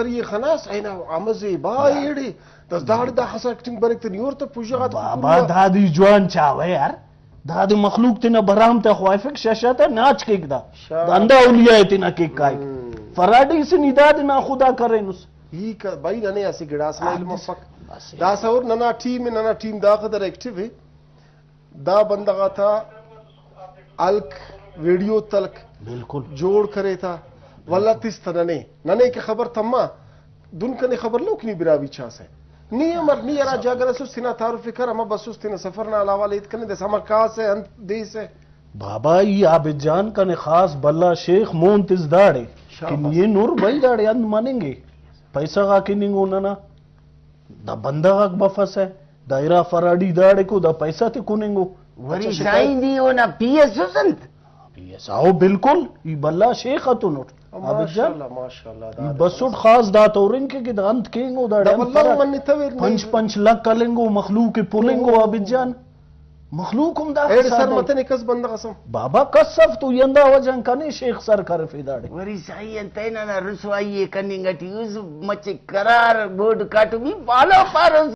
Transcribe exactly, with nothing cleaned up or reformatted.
ذریعہ خناس، اینا امر زیبا ءِ ایڑے۔ دس داڑے دا خس ایکٹنگ بریک تنی اور تہ پژہ غاتا بابا، ککڑ نا۔ دادے جوان چاوہ یار۔ دادے مخلوق تینا برام تا خواہفک، ششہ تا ناچ کیک دا۔ شاباش۔ دا ہندا اولیاء ءِ تینا کیک کائک۔ ہم۔ فراڈی سے نی دادے نا خدا کرینس۔ ای ک-، بھائی ننے اسہ گڑاس نا علم افک۔ اسہ۔ داسہ اور ننا ٹیم ءِ، ننا ٹیم دا قدر ایکٹیو ءِ۔ دا بندغ آتا ہلک، ویڈیو تلک، بالکل۔ جوڑ کرے تا، ولدا تس تا ننے، ننے کہ خبر تما، دن کنے خبر لوک نی براہوئی چاسہ۔ نی امر، نی ہرا جاگہ رسوس تینا تعارف ءِ کر، ہمہ بسوس تینا سفر نا حوالہ ہیت کنے دس، ہمہ کاسہ، انت دیسہ۔ بابا، ای عابد جان کنے خاص بھلا شیخ مون تس داڑے کہ شاباس۔ نی ہنور بھائی داڑے انت مننگ ءِ، پیسہ غاک ہننگو ننا۔ دا بندغ آک بفسہ، دا ارا فراڈی داڑکو، دا پیسہ تے کننگو۔ وری اچھا، سائیں شکایت۔ دی اونا پی ایس اس انت؟ پی ایس، او بالکل، ای بھلا شیخ اتونٹ۔ عابد جان، ماشاءاللہ، ماشاءاللہ، ای داڑے بسٹ خاص دا تورن کہ، کہ دا انت کینگو داڑے دا انت بھلا فرق۔ منتویر نی۔ پنچ پنچ لکھ ہلنگو، مخلوق ءِ پلنگو، عابد جان۔ مخلوق ہم دا ایڑے سر حساب ءِ۔ متنے کس بندغ اسم۔ بابا کس اف تو ای ہندا وجہ ان کنے شیخ سر کرفے داڑے۔ وری سائیں انتئے ننا رسوائی ءِ کننگ اٹی اس مچے قرار بورڈ کاٹمی فالو پاروس۔